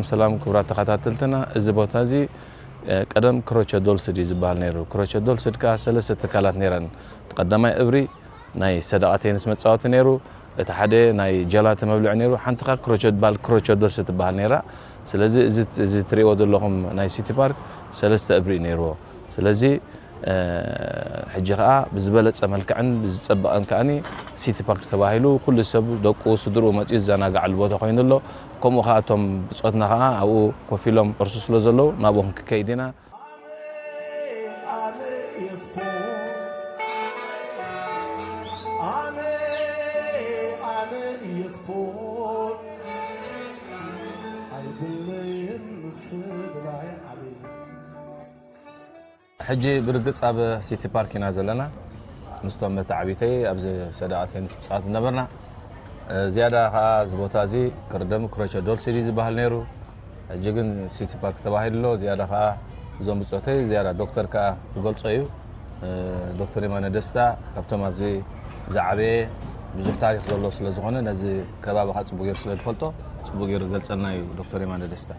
ሰላም ክቡራት ተኸታተልትና፣ እዚ ቦታ እዚ ቀደም ክሮቸ ዶልስድ እዩ ዝበሃል ነይሩ። ክሮቸ ዶልስድ ከዓ ሰለስተ ትካላት ነይረን። እቲ ቀዳማይ እብሪ ናይ ሰደቓ ቴኒስ መፃወቲ ነይሩ፣ እቲ ሓደ ናይ ጀላቲ መብልዒ ነይሩ፣ ሓንቲ ከዓ ክሮቸ ትበሃል፣ ክሮቸ ዶልስድ ትበሃል ነይራ። ስለዚ እዚ ትሪእዎ ዘለኹም ናይ ሲቲ ፓርክ ሰለስተ እብሪ እዩ ነይርዎ። ስለዚ ሕጂ ከዓ ብዝበለፀ መልክዕን ብዝፀበቐን ከዓኒ ሲቲ ፓርክ ተባሂሉ ኩሉ ሰብ ደቁ ስድርኡ መፅኡ ዝዘናጋዓሉ ቦታ ኮይኑ ኣሎ። ከምኡ ከዓ እቶም ብፆትና ከዓ ኣብኡ ኮፍ ኢሎም ቅርሱ ስለ ዘለዉ ናብኦም ክከይድ ኢና። ሕጂ ብርግፅ ኣብ ሲቲ ፓርክ ኢና ዘለና። ምስቶም መተዓቢተይ ኣብዚ ሰደቓ ቴኒስ ንፃወት ዝነበርና። ዝያዳ ከዓ እዚ ቦታ እዚ ቅርደም ክሮቸ ዶልሲድ እዩ ዝበሃል ነይሩ። ሕጂ ግን ሲቲ ፓርክ ተባሂሉ ኣሎ። ዝያዳ ከዓ እዞም ብፆተይ ዝያዳ ዶክተር ከዓ ክገልፆ እዩ። ዶክተር የማነ ደስታ ካብቶም ኣብዚ ዝዓበየ ብዙሕ ታሪክ ዘለዎ ስለ ዝኾነ ነዚ ከባቢ ከዓ ፅቡቅ ገይሩ ስለ ዝፈልጦ ፅቡቅ ገይሩ ገልፀልና እዩ ዶክተር የማነ ደስታ።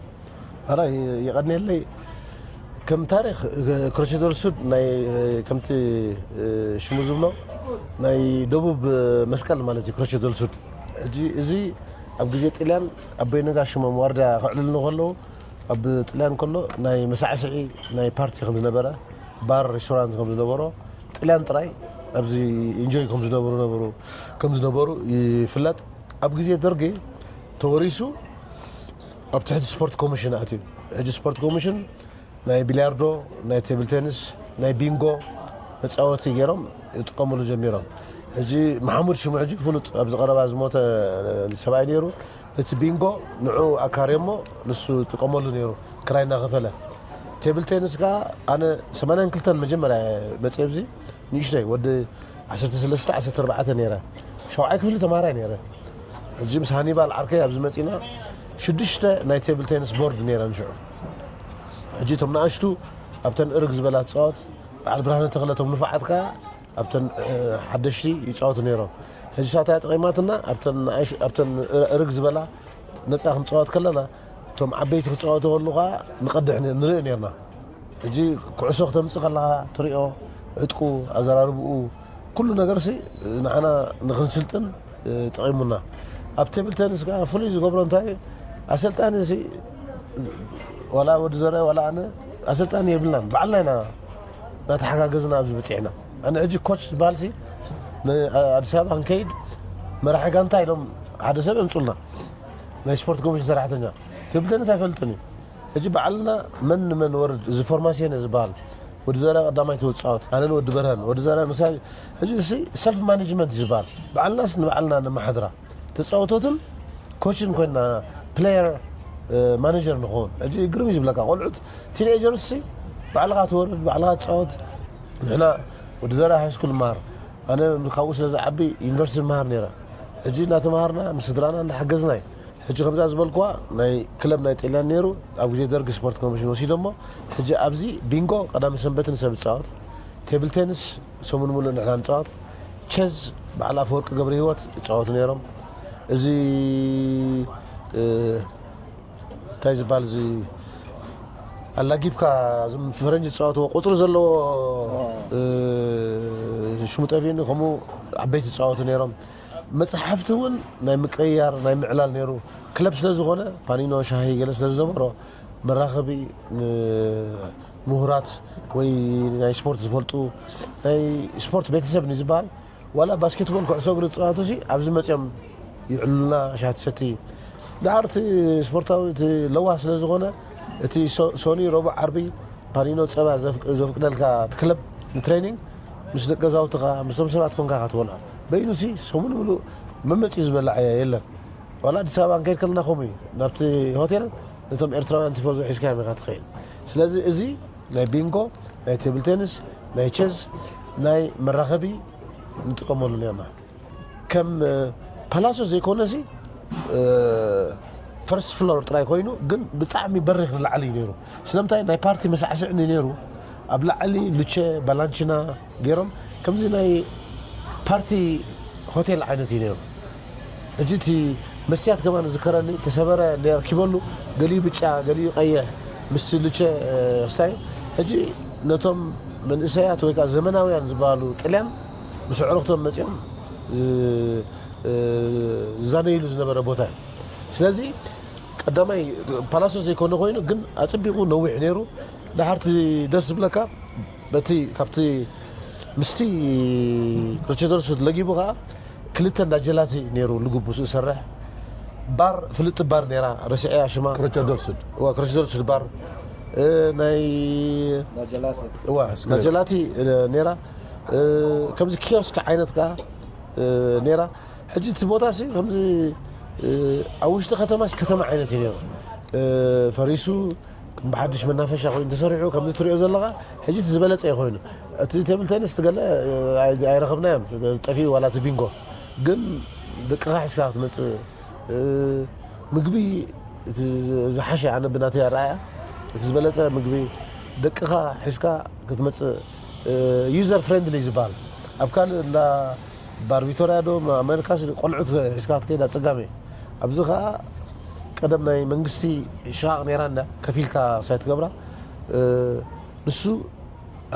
ሕራይ የቐንየለይ። ከም ታሪክ ክሮቸ ዶልሱድ ናይ ከምቲ ሽሙ ዝብሎ ናይ ደቡብ መስቀል ማለት እዩ። ክሮቸ ዶልሱድ እዚ ኣብ ግዜ ጥልያን ኣቦይ ነጋ ሽሞም ዋርዳ ክዕልልኑ ከለዉ ኣብ ጥልያን ከሎ ናይ መሳዕስዒ ናይ ፓርቲ ከም ዝነበረ ባር ሬስቶራንት ከም ዝነበሮ ጥልያን ጥራይ ኣብዚ ኢንጆይ ከም ዝነብሩ ነበሩ ከም ዝነበሩ ይፍለጥ። ኣብ ግዜ ደርጊ ተወሪሱ ኣብ ትሕቲ ስፖርት ኮሚሽን ኣትዩ። ሕጂ ስፖርት ኮሚሽን ናይ ቢልያርዶ፣ ናይ ቴብል ቴኒስ፣ ናይ ቢንጎ መፃወቲ ገይሮም ይጥቀምሉ ጀሚሮም። ሕጂ መሓሙድ ሽሙ ሕጂ ፍሉጥ ኣብዚ ቀረባ ዝሞተ ሰብኣይ ነይሩ። እቲ ቢንጎ ንዑ ኣካርዮሞ ንሱ ይጥቀመሉ ነይሩ ክራይ እናኸፈለ። ቴብል ቴኒስ ከዓ ኣነ ሰማንያን ክልተን መጀመርያ መፅየ ኣብዚ ንእሽተይ ወዲ ዓሰርተ ሰለስተ ዓሰርተ ኣርባዕተ ነይረ። ሻውዓይ ክፍሊ ተማሃራይ ነይረ። ሕጂ ምስ ሃኒባል ዓርከይ ኣብዚ መፂና ሽዱሽተ ናይ ቴብል ቴኒስ ቦርድ ነይረን ሽዑ። ሕጂ እቶም ንኣሽቱ ኣብተን እርግ ዝበላ ትፃወት፣ በዓል ብርሃነ ተኽለ እቶም ንፉዓት ከዓ ኣብተን ሓደሽቲ ይፃወቱ ነይሮም። ሕጂ ሳታ ጠቒማትና ኣብተን እርግ ዝበላ ነፃ ክንፃወት ከለና እቶም ዓበይቲ ክፃወቱ ከሉ ከዓ ንቐድሕ ንርኢ ነርና። ሕጂ ኩዕሶ ክተምፅእ ከለኻ ትሪኦ፣ ዕጥቁ፣ ኣዘራርብኡ፣ ኩሉ ነገርሲ ንዓና ንክንስልጥን ጠቒሙና። ኣብ ቴብል ቴኒስ ከዓ ፍሉይ ዝገብሮ እንታይ እዩ? ኣሰልጣኒ ሲ ዋላ ወዲ ዘርኣይ ዋላ ኣነ ኣሰልጣኒ የብልናን፣ ባዕልና ኢና እናተሓጋገዝና ኣብዚ በፂሕና። ኣነ ሕጂ ኮች ዝበሃል ሲ ንኣዲስ ኣበባ ክንከይድ መራሒ ጋንታ ኢሎም ሓደ ሰብ የምፁልና ናይ ስፖርት ኮሚሽን ሰራሕተኛ። ቴብል ቴኒስ ኣይፈልጥን እዩ። ሕጂ ባዕልና መን ንመን ወርድ እዚ ፎርማሲዮን ዝበሃል ወዲ ዘርኣይ ቀዳማይ ትወፃወት ኣነን ወዲ በርሀን ወዲ ዘርኣይ ምሳይ። ሕጂ እሲ ሰልፍ ማኔጅመንት እዩ ዝበሃል። ባዕልናስ ንባዕልና ነመሓድራ ተፃወቶትን ኮችን ኮይና ፕሌየር ማኔጀር ንኸውን። ሕጂ ግርም እዩ ዝብለካ ቆልዑት ቲኔጀርስ ሲ ባዕልኻ ትወርድ ባዕልኻ ትፃወት። ንሕና ወዲ ዘርኣይ ሃይስኩል መሃር ኣነ ካብኡ ስለ ዝዓቢ ዩኒቨርሲቲ መሃር ነይረ። ሕጂ እናተምሃርና ምስ ስድራና እናሓገዝና እዩ። ሕጂ ከምዛ ዝበልኩዋ ናይ ክለብ ናይ ጥልያን ነይሩ ኣብ ግዜ ደርጊ ስፖርት ኮሚሽን ወሲዶሞ። ሕጂ ኣብዚ ቢንጎ ቀዳሚ ሰንበትን ሰብ ይፃወት፣ ቴብል ቴኒስ ሰሙን ሙሉእ ንሕና ንፃወት፣ ቸዝ በዓል ኣፈወርቂ ገብረ ህይወት ይፃወቱ ነይሮም። እዚ እንታይ ዝበሃል እዚ ኣላጊብካ ዝም ፈረንጂ ዝፃወትዎ ቁፅሪ ዘለዎ ሽሙ ጠፊእኒ። ከምኡ ዓበይቲ ይፃወቱ ነይሮም። መፅሓፍቲ እውን ናይ ምቅይያር ናይ ምዕላል ነይሩ። ክለብ ስለ ዝኾነ ፓኒኖ ሻሂ ገለ ስለ ዝነበሮ መራኸቢ ምሁራት ወይ ናይ ስፖርት ዝፈልጡ ናይ ስፖርት ቤተሰብ ኒ ዝበሃል ዋላ ባስኬትቦል ኩዕሶ እግሪ ዝፃወቱ ሲ ኣብዚ መፅኦም ይዕሉልና ሻሂ ትሰቲ። ደሓር እቲ ስፖርታዊ እቲ ለዋህ ስለ ዝኾነ እቲ ሶኒ ረቡዕ ዓርቢ ፓኒኖ ፀባ ዘፍቅደልካ እቲ ክለብ ንትሬኒንግ ምስ ደቂ ገዛውትኻ ምስቶም ሰባት ኮንካ ኢኻ ትበልዖ። በይኑ ሲ ሰሙን ምሉእ መመፂኡ ዝበላዕ የለን። ዋላ ኣዲስ ኣበባ እንከይድ ከለና ከምኡ እዩ። ናብቲ ሆቴል ነቶም ኤርትራውያን ቲፎዞ ሒዝካዮም ኢኻ ትኸይድ። ስለዚ እዚ ናይ ቢንጎ፣ ናይ ቴብል ቴኒስ፣ ናይ ቸዝ፣ ናይ መራኸቢ ንጥቀመሉ ነርና። ከም ፓላሶ ዘይኮነሲ ፈርስት ፍሎር ጥራይ ኮይኑ ግን ብጣዕሚ በሪኽ ንላዕሊ እዩ ነይሩ። ስለምንታይ ናይ ፓርቲ መሳዕስዕኒ ነይሩ። ኣብ ላዕሊ ሉቸ ባላንቺና ገይሮም ከምዚ ናይ ፓርቲ ሆቴል ዓይነት እዩ ነይሩ። ሕጂ እቲ መስያት ከማን ዝከረኒ ተሰበረ እንደ ኣርኪበሉ ገሊኡ ብጫ፣ ገሊኡ ቀይሕ፣ ምስ ልቸ ክስታይ። ሕጂ ነቶም መንእሰያት ወይ ከዓ ዘመናውያን ዝበሃሉ ጥልያን ምስ ኣዕሩኽቶም መፂኦም ዝዛነይሉ ዝነበረ ቦታ እዩ። ስለዚ ቀዳማይ ፓላሶ ዘይኮነ ኮይኑ ግን ኣፀቢቑ ነዊሕ ነይሩ። ድሓርቲ ደስ ዝብለካ በቲ ካብቲ ምስቲ ክሮቸዶርስ ለጊቡ ከዓ ክልተ እንዳ ጀላቲ ነይሩ ልጉቡስ ዝሰርሕ። ባር፣ ፍልጥ ባር ነይራ፣ ረሲዐያ ሽማ። ክሮቸዶርስ። እዋ፣ ክሮቸዶርስ ባር፣ እ፣ ናይ እዋ፣ ናይ ጀላቲ፣ እ፣ ነይራ። እ፣ ከምዚ ኪዮስክ ዓይነት ከዓ፣ እ፣ ነይራ። ሕጂ እቲ ቦታ ሲ ከምዚ፣ እ፣ ኣብ ውሽጢ ከተማ ሲ ከተማ ዓይነት እዩ ነይሩ። እ፣ ፈሪሱ ከም ብሓድሽ መናፈሻ ኮይኑ ተሰሪሑ ከምዚ ትሪኦ ዘለኻ ሕጂ እቲ ዝበለጸ እዩ ኮይኑ። እቲ ቴብል ቴኒስ ትገለ፣ እ፣ ኣይ-፣ ኣይረኸብናዮን፣ ጠፊኡ ዋላ እቲ ቢንጎ። ግን ደቅኻ ሒዝካ ክትመጽእ፣ እ፣ ምግቢ እቲ ዝ-፣ ዝሓሸ ኣነ ብናተይ ኣረኣያ እቲ ዝበለጸ ምግቢ ደቅኻ ሒዝካ ክትመጽእ፣ እ፣ ዩዘር ፍሬንድሊ ዝበሃል ኣብ ካልእ እንዳ ባር ቪቶርያ ዶ ኣሜሪካ ሲ ቆልዑት ሒዝካ ክትከይድ ኣጸጋሚ እዩ። ኣብዚ ኸኣ ቀደም ናይ መንግስቲ ሽቓቕ ነይራ እንዳ ከፊልካ ሳይ ትገብራ፣ እ፣ ንሱ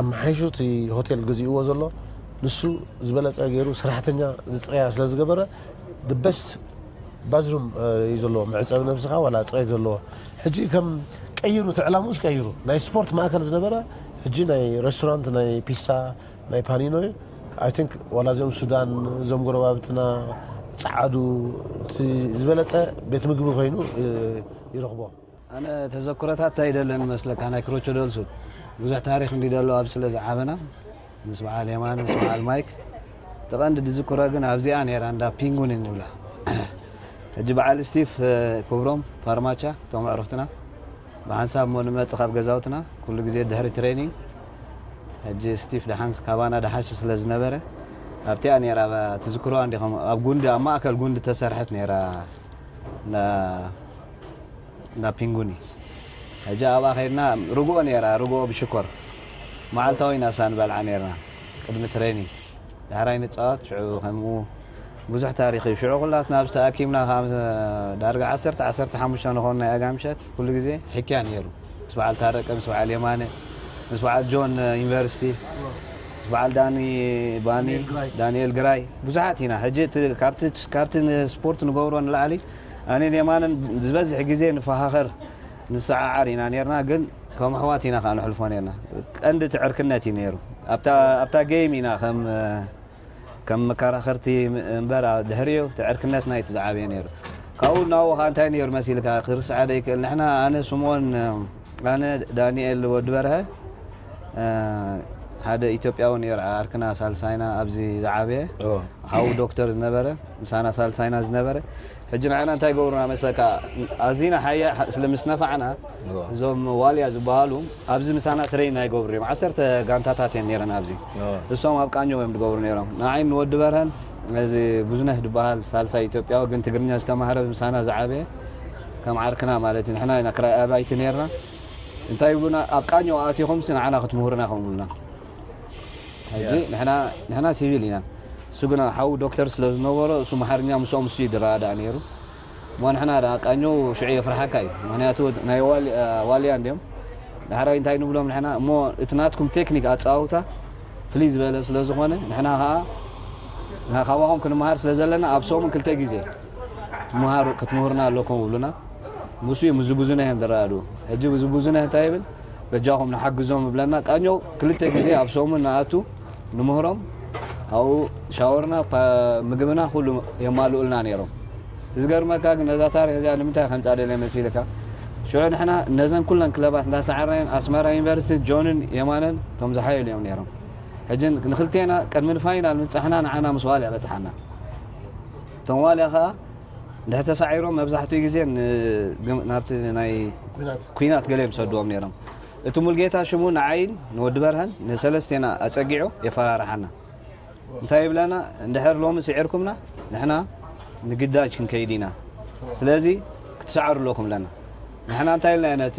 ኣመሓይሹ እቲ ሆቴል ገዚእዎ ዘሎ ንሱ ዝበለጸ ገይሩ ሰራሕተኛ ዝጽረያ ስለ ዝገበረ the best ባዝሩም እዩ ዘለዎ፣ መዕጸዊ ነብስኻ ዋላ ጽሬት ዘለዎ። ሕጂ ከም ቀይሩ እቲ ዕላምኡስ ቀይሩ ናይ ስፖርት ማእከል ዝነበረ ሕጂ ናይ ሬስቶራንት ናይ ፒሳ ናይ ፓኒኖ እዩ። I think ዋላ እዚኦም ሱዳን እዞም ጎረባብትና ጸዓዱ እቲ ዝበለጸ ቤት ምግቢ ኮይኑ እ፣ ይረኽቦ። ኣነ ተዘክሮታት እንታይ ደለን መስለካ ናይ ክሮቸዶልሱ ብዙሕ ታሪኽ እንዲ ደሎ ኣብ ስለ ዝዓበና ምስ በዓል የማነ ምስ በዓል ማይክ ተቐንዲ ድዝክሮ ግን ኣብዚኣ ነይራ እንዳ ፒንጉን እንብላ። ሕጂ በዓል ስቲፍ እ፣ ክብሮም ፓርማቻ እቶም ኣዕሩኽትና ብሓንሳብ እሞ ንመጽእ ካብ ገዛውትና ኩሉ ግዜ ድሕሪ ትሬኒንግ። ሕጂ ስቲፍ ደሓን ካባና ደሓሽ ስለ ዝነበረ ኣብቲኣ ነይራ። ትዝክሮዋ እንዲኹም ኣብ ጉንዲ ኣብ ማእከል ጉንዲ ተሰርሐት ነይራ። እንዳ ፒንጉኒ። ሕጂ ኣብኣ ከይድና ርግኦ ነይራ፣ ርግኦ ብሽኮር መዓልታዊ ኢና እሳ ንበልዓ ነይርና ቅድሚ ትሬኒንግ። ዳሕራይ ንፃወት ሽዑ ከምኡ ብዙሕ ታሪክ እዩ። ሽዑ ኩላትና ኣብዚ ተኣኪብና ከዓ ምስ ዳርጋ ዓሰርተ ዓሰርተ ሓሙሽተ ንኾን ናይ ኣጋ ምሸት ኩሉ ግዜ ሕክያ ነይሩ። ምስ በዓል ታረቀ፣ ምስ በዓል የማነ፣ ምስ በዓል ጆን ዩኒቨርሲቲ፣ ምስ በዓል ዳኒ ባኒ፣ ዳንኤል ግራይ። ዳንኤል ግራይ ብዙሓት ኢና። ሕጂ እቲ ካብቲ ካብቲ ንስፖርት ንገብሮ ንላዕሊ ኣነን የማነን ዝበዝሕ ግዜ ንፈኻኸር ንሰዓዓር ኢና ነርና፣ ግን ከም ኣሕዋት ኢና ከዓ ንሕልፎ ነርና። ቀንዲ እቲ ዕርክነት እዩ ነይሩ። ኣብታ ኣብታ ጌም ኢና ከም ከም መከራኸርቲ እምበር ድሕሪኡ እቲ ዕርክነትና እዩ እቲ ዝዓበየ ነይሩ። ካብኡ ናብኡ ከዓ እንታይ ነይሩ መሲልካ ክርስዓ ዘይክእል ንሕና ኣነ ስምኦን ኣነ ዳንኤል ወዲ በርሀ ሓደ ኢትዮጵያዊ ነይሩ ዓርክና ሳልሳይና ኣብዚ ዝዓበየ ሓው ዶክተር ዝነበረ ምሳና ሳልሳይና ዝነበረ ሕጂ ንዓና እንታይ ገብሩና መስለካ ኣዚና ሓያ ስለ ምስ ነፋዕና እዞም ዋልያ ዝበሃሉ ኣብዚ ምሳና ትሬን ኣይገብሩ እዮም ዓሰርተ ጋንታታት እየን ነይረን ኣብዚ እሶም ኣብ ቃኘው እዮም ዝገብሩ ነይሮም ንዓይ ንወዲ በርሀን እዚ ብዙነህ ዝበሃል ሳልሳይ ኢትዮጵያዊ ግን ትግርኛ ዝተማህረ ምሳና ዝዓበየ ከም ዓርክና ማለት እዩ ንሕና ኢና ክራይ ኣባይቲ ነይርና እንታይ ይብሉና ኣብ ቃኘው ኣቲኹም ሲ ንዓና ክትምህሩና ከም ይብሉና ሕጂ ንሕና ንሕና ሲቪል ኢና እሱ ግና ሓው ዶክተር ስለ ዝነበሮ እሱ መሓርኛ ምስኦም እሱ እዩ ዝረዳዳእ ነይሩ እሞ ንሕና ደኣ ቃኘው ሽዑ የፍርሓካ እዩ ምክንያቱ ናይ ዋልያ እንድዮም ዳሕራይ እንታይ ንብሎም ንሕና እሞ እቲ ናትኩም ቴክኒክ ኣጻውታ ፍልይ ዝበለ ስለ ዝኾነ ንሕና ከዓ ካባኹም ክንመሃር ስለ ዘለና ኣብ ሰሙን ክልተ ግዜ ክትምሃሩ ክትምህሩና ኣለኩም ይብሉና ምስ እዩ ምዝብዙነ እዮም ዝረኣሉ ሕጂ ዝብዙነ እንታይ ይብል በጃኹም ንሓግዞም ይብለና ቃኘው ክልተ ግዜ ኣብ ሰሙን ንኣቱ ንምህሮም ኣብኡ ሻወርና ምግብና ኩሉ የማልኡልና ነይሮም ዝገርመካ ግን ነዛ ታሪክ እዚኣ ንምንታይ ከምፃ ደለ መሲልካ ሽዑ ንሕና ነዘን ኩለን ክለባት እንዳሰዓርናየን ኣስመራ ዩኒቨርሲቲ ጆንን የማነን እቶም ዝሓየሉ እዮም ነይሮም ሕጂ ንክልቴና ቅድሚ ንፋይናል ምብፃሕና ንዓና ምስ ዋልያ በፅሓና እቶም ዋልያ ከዓ እንድሕር ተሳዒሮም መብዛሕትኡ ግዜ ናብቲ ናይ ኩናት ገለ እዮም ዝሰድዎም ነይሮም እቲ ሙልጌታ ሽሙ ንዓይን ንወዲ በርሀን ንሰለስቴና ኣፀጊዑ የፈራርሓና እንታይ ይብለና እንድሕር ሎሚ ስዒርኩምና ንሕና ንግዳጅ ክንከይድ ኢና ስለዚ ክትሰዓሩ ኣለኩም ለና ንሕና እንታይ ኢልና ነቲ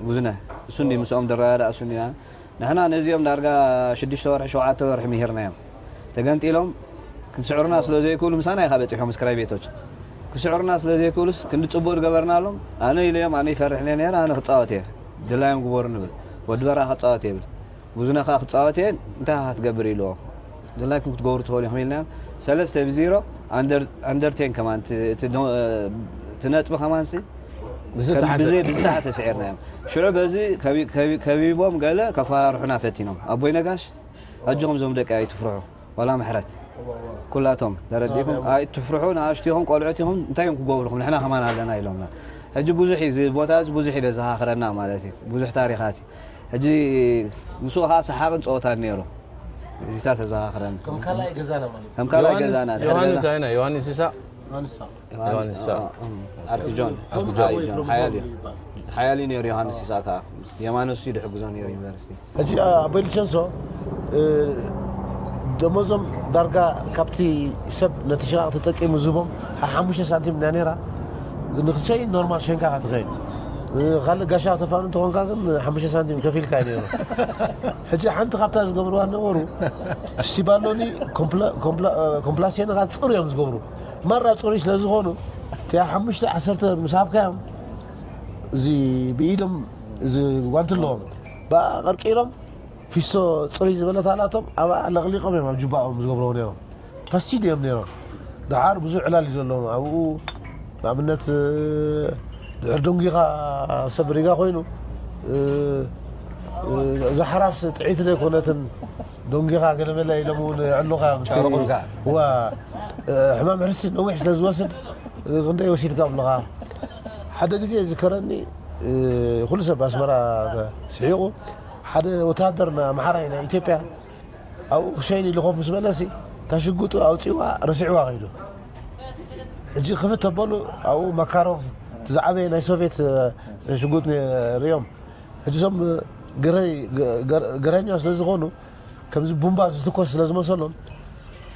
ብዙነ እሱ እንዲ ምስኦም ዝረዳዳእ እሱ እንዲና ንሕና ነዚኦም ዳርጋ ሽዱሽተ ወርሒ ሸውዓተ ወርሒ ምሂርናዮም ተገንጢሎም ክትስዕሩና ስለ ዘይክእሉ ምሳና ኢኻ በፂሖም ስክራይ ቤቶች ስዕርና ስለ ዘይክእሉስ ክንዲ ጽቡቕ ዝገበርናሎም ኣነ ኢለዮም ኣነ ይፈርሕ ነይረ ኣነ ክጻወት እየ ድላዮም ግበሩ ንብል ወዲ በራ ክጻወት የብል ብዙነ ከኣ ክጻወት እየ እንታይ ክትገብር ኢልዎ ድላይኩም ክትገብሩ ትኽእሉ ኢኹም ኢልናዮም ሰለስተ ብዜሮ ኣንደርቴን ከማን ትነጥቢ ከማንሲ ብዝተሓተ ስዒርናዮም ሽዑ በዚ ከቢቦም ገለ ከፈራርሑና ፈቲኖም ኣቦይ ነጋሽ ኣጆኹም ዞም ደቂ ኣይትፍርሑ ዋላ ምሕረት ኩላቶም ተረዲእኩም ኣይትፍርሑ ንኣሽቱ ኢኹም ቆልዑት ኢኹም እንታይ እዮም ክገብሩኹም ንሕና ከማን ኣለና ኢሎምና ሕጂ ብዙሕ እዩ እዚ ቦታ እዚ ብዙሕ ኢለ ዘኻኽረና ማለት እዩ ብዙሕ ታሪኻት እዩ ሕጂ ምስኡ ከዓ ሰሓቕን ፀወታን ነይሩ እዚታ ተዘኻኽረኒ ከም ካልኣይ ገዛና ማለት እዩ ከም ካልኣይ ገዛና ዮሃንስ ኣይና ዮሃንስ ይሳቅ ዮሃንስ ይሳቅ ዮሃንስ ይሳቅ ኣርክ ጆን ኣርክ ጆን ሓያል እዩ ሓያል እዩ ነይሩ ዮሃንስ ይሳቅ ከዓ የማነ እሱ ይድሕግዞ ነይሩ ዩኒቨርሲቲ ሕጂ ኣቦይ ልቸንሶ ደሞዞም ዳርጋ ካብቲ ሰብ ነቲ ሽቓቕ ተጠቂሙ ዝህቦም ሓሙሽተ ሳንቲም እና ነራ ንክትሸይ ኖርማል ሸንካ ክትኸይድ ካልእ ጋሻ ተፋኑ እንተኾንካ ግን ሓሙሽተ ሳንቲም ከፊልካ እዩ ነሩ ሕጂ ሓንቲ ካብታ ዝገብርዋ ነበሩ ስቲባሎኒ ኮምፕላሴንኻ ፅሩ እዮም ዝገብሩ ማራ ፅሩይ ስለ ዝኾኑ እቲያ ሓሙሽተ ዓሰርተ ምስ ሃብካዮም እዚ ብኢዶም እዚ ጓንቲ ኣለዎም ብኣ ቀርቂሮም ፊስቶ ፅሩይ ዝበለት ኣላቶም ኣብኣ ለቕሊቖም እዮም ኣብ ጅባኦም ዝገብረዎ ነይሮም ፋሲድ እዮም ነይሮም ደሓር ብዙሕ ዕላል እዩ ዘለዎም ኣብኡ ንኣብነት ድሕር ደንጊኻ ሰብ ሪጋ ኮይኑ እዛ ሓራስ ጥዒት ዘይኮነትን ደንጊኻ ገለመለ ኢሎም እውን የዕሉኻ ሕማም ሕርሲ ነዊሕ ስለ ዝወስድ ክንደይ ወሲድካ ብለኻ ሓደ ግዜ ዝከረኒ ኩሉ ሰብ ኣስመራ ስሒቑ ሓደ ወተሃደር ኣምሓራይ ናይ ኢትዮጵያ ኣብኡ ክሸይን ኢሉ ኮፍ ምስ በለሲ እታ ሽጉጡ ኣውፂዋ ረሲዕዋ ከይዱ ሕጂ ክፍት ተበሉ ኣብኡ ማካሮቭ ዝዓበየ ናይ ሶቪየት ሽጉጥ ሪኦም ሕጂ ሶም ገረኛ ስለ ዝኾኑ ከምዚ ቡምባ ዝትኮስ ስለ ዝመሰሎም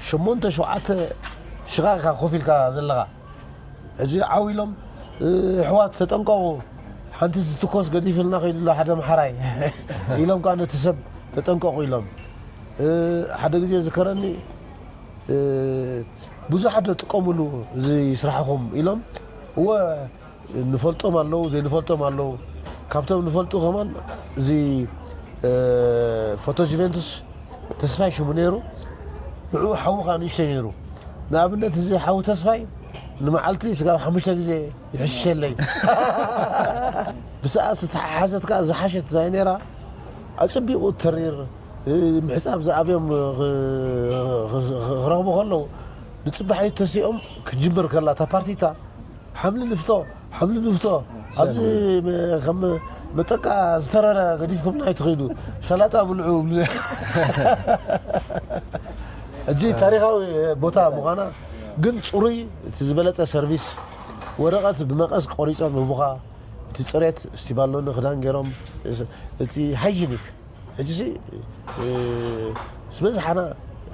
ሸሞንተ ሸውዓተ ሽቓቕ ኢኻ ኮፍ ኢልካ ዘለኻ ሕጂ ዓው ኢሎም ኣሕዋት ተጠንቀቑ ሓንቲ ትትኮስ ገዲፍልና ከይዱ ኣሎ ሓደ ኣምሓራይ ኢሎም ከዓ ነቲ ሰብ ተጠንቀቑ ኢሎም ሓደ ግዜ ዝከረኒ ብዙሓት ዶ ጥቀምሉ እዚ ስራሕኹም ኢሎም እወ ንፈልጦም ኣለዉ ዘይንፈልጦም ኣለዉ ካብቶም ንፈልጡ ከማን እዚ ፎቶ ጁቬንቱስ ተስፋይ ሽሙ ነይሩ ንዕኡ ሓዉ ከዓ ንእሽተይ ነይሩ ንኣብነት እዚ ሓዉ ተስፋይ ንመዓልቲ ስጋብ ሓሙሽተ ግዜ ይሕሸለይ ብሰዓት ዝተሓሓዘት ከዓ ዝሓሸት ናይ ነራ ኣፅቢቑ ተሪር ምሕፃብ ዝኣብዮም ክረኽቡ ከለዉ ንፅባሕ ተሲኦም ክጅምር ከላ እታ ፓርቲታ ሓምሊ ንፍቶ ሓምሊ ንፍቶ ኣብዚ ከም መጠቃ ዝተረረ ገዲፍኩም ናይ ትኸይዱ ሰላጣ ብልዑ ሕጂ ታሪካዊ ቦታ ምዃና ግን ፅሩይ እቲ ዝበለፀ ሰርቪስ ወረቐት ብመቐስ ቆሪፆም ህቡኻ እቲ ፅሬት ስቲባሎኒ ክዳን ገይሮም እቲ ሃይጂኒክ ሕጂ ዝበዝሓና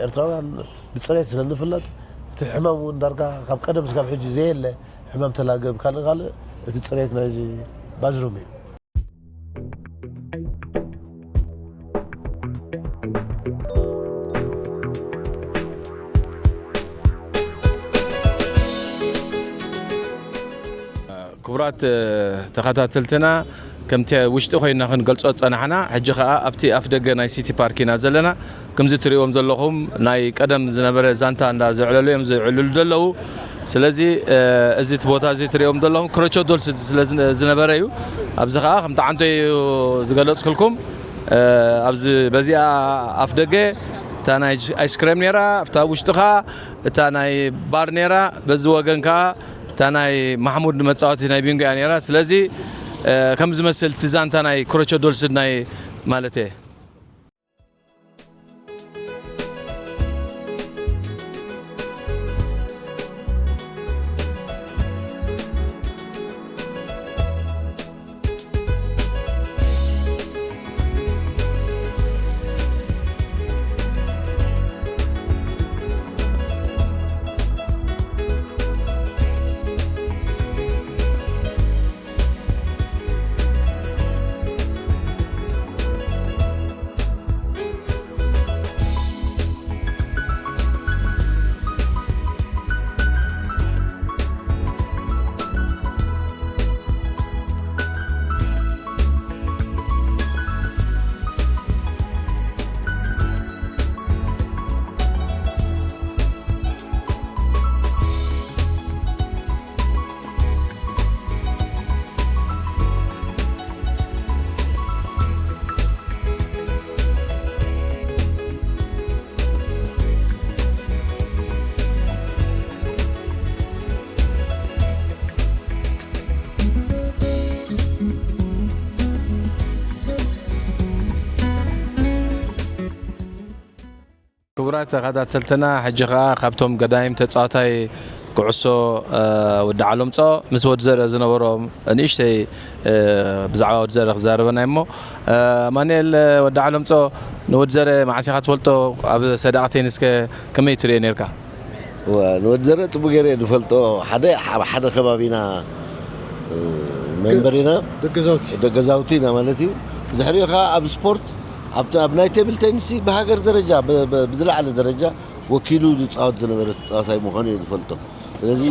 ኤርትራውያን ብፅሬት ስለ ንፍለጥ እቲ ሕማም እውን ዳርጋ ካብ ቀደም ስጋብ ሕጂ ዘየለ ሕማም ተላገብ ካልእ ካልእ እቲ ፅሬት ናይዚ ባዝሩም እዩ ክቡራት ተኸታተልትና ከምቲ ውሽጢ ኮይና ክንገልጾ ዝጸናሕና ሕጂ ከኣ ኣብቲ ኣፍ ደገ ናይ ሲቲ ፓርክ ኢና ዘለና። ከምዚ ትሪእዎም ዘለኹም ናይ ቀደም ዝነበረ ዛንታ እንዳ ዘዕለሉ እዮም ዝዕልሉ ዘለዉ። ስለዚ እዚ እቲ ቦታ እዚ ትሪእዎም ዘለኹም ክሮቾ ዶልስ ስለ ዝነበረ እዩ። ኣብዚ ከኣ ከምቲ ዓንቶ እዩ ዝገለጽኩልኩም ኣብዚ በዚኣ ኣፍ ደገ እታ ናይ ኣይስክሬም ነይራ ኣብታ ውሽጢ ከኣ እታ ናይ ባር ነይራ በዚ ወገን ከኣ እታ ናይ ማሕሙድ መጻወቲ ናይ ቢንጎ እያ ነይራ ስለዚ ከም ዝመስል እቲ ዛንታ ናይ ክሮቸ ዶልስድ ናይ ማለት እየ ክቡራት ተኸታተልትና፣ ሕጂ ኸኣ ካብቶም ገዳይም ተጻዋታይ ኩዕሶ፣ እ፣ ወዲ ዓለምጾ ምስ ወዲ ዘርእ ዝነበሮ ንእሽተይ፣ እ፣ ብዛዕባ ወዲ ዘርእ ክዛረበና እሞ፣ እ፣ ኣማኑኤል፣ እ፣ ወዲ ዓለምጾ፣ ንወዲ ዘርእ መዓስ ኢኻ ትፈልጦ? ኣብ ሰደቓ ቴኒስ ከ ከመይ ትርእዮ ኔርካ? እወ፣ ንወዲ ዘርእ ጽቡቅ ገይረ እየ ዝፈልጦ። ሓደ፣ ሓደ ከባቢና፣ እ፣ መንበሪና፣ ደገዛውቲ። ደገዛውቲ ኢና ማለት እዩ። ብድሕሪኡ ኸኣ ኣብ ስፖርት፣ ኣብ፣ ኣብ ናይ ቴብል ቴኒስ ብሃገር ደረጃ፣ ብ-፣ ብ-፣ ብዝለዓለ ደረጃ ወኪሉ ዝጻወት ዝነበረ ተጻዋታይ ምዃኑ እየ ዝፈልጦ። ስለዚ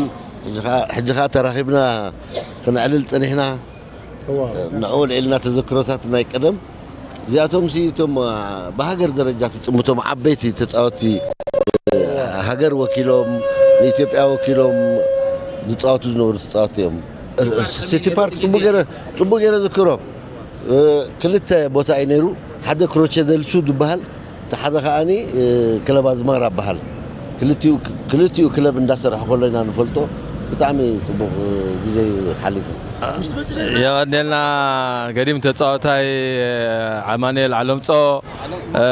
ሕጂ ኸኣ፣ ሕጂ ኸኣ ተራኺብና ክነዕልል ጸኒሕና። እዋ። ንዕኡ ኣልዒልና ተዘክሮታት ናይ ቀደም። እዚኣቶም ሲ እቶም፣ አ፣ ብሃገር ደረጃ ትጽምቶም ዓበይቲ ተጻወትቲ፣ እ፣ ሃገር ወኪሎም፣ ንኢትዮጵያ ወኪሎም ዝጻወቱ ዝነበሩ ተጻወትቲ እዮም። ሲቲ ፓርክ ጽቡቅ ገይረ፣ ጽቡቅ ገይረ ዝክሮ። እ፣ ክልተ ቦታ እዩ ነይሩ። ሓደ ክሮቼ ደልሱ ዝበሃል፣ እቲ ሓደ ከኣኒ፣ እ፣ ክለብ ኣዝማራ በሃል። ክልቲኡ፣ ክልቲኡ ክለብ እንዳሰርሐ ከሎ ኢና ንፈልጦ። ብጣዕሚ ጽቡቕ፣ እ፣ ግዜ እዩ ሓሊፉ። የቐንየልና ገዲም ተጻዋታይ፣ እ፣ ኣማኑኤል ዓለምጾ፣ እ፣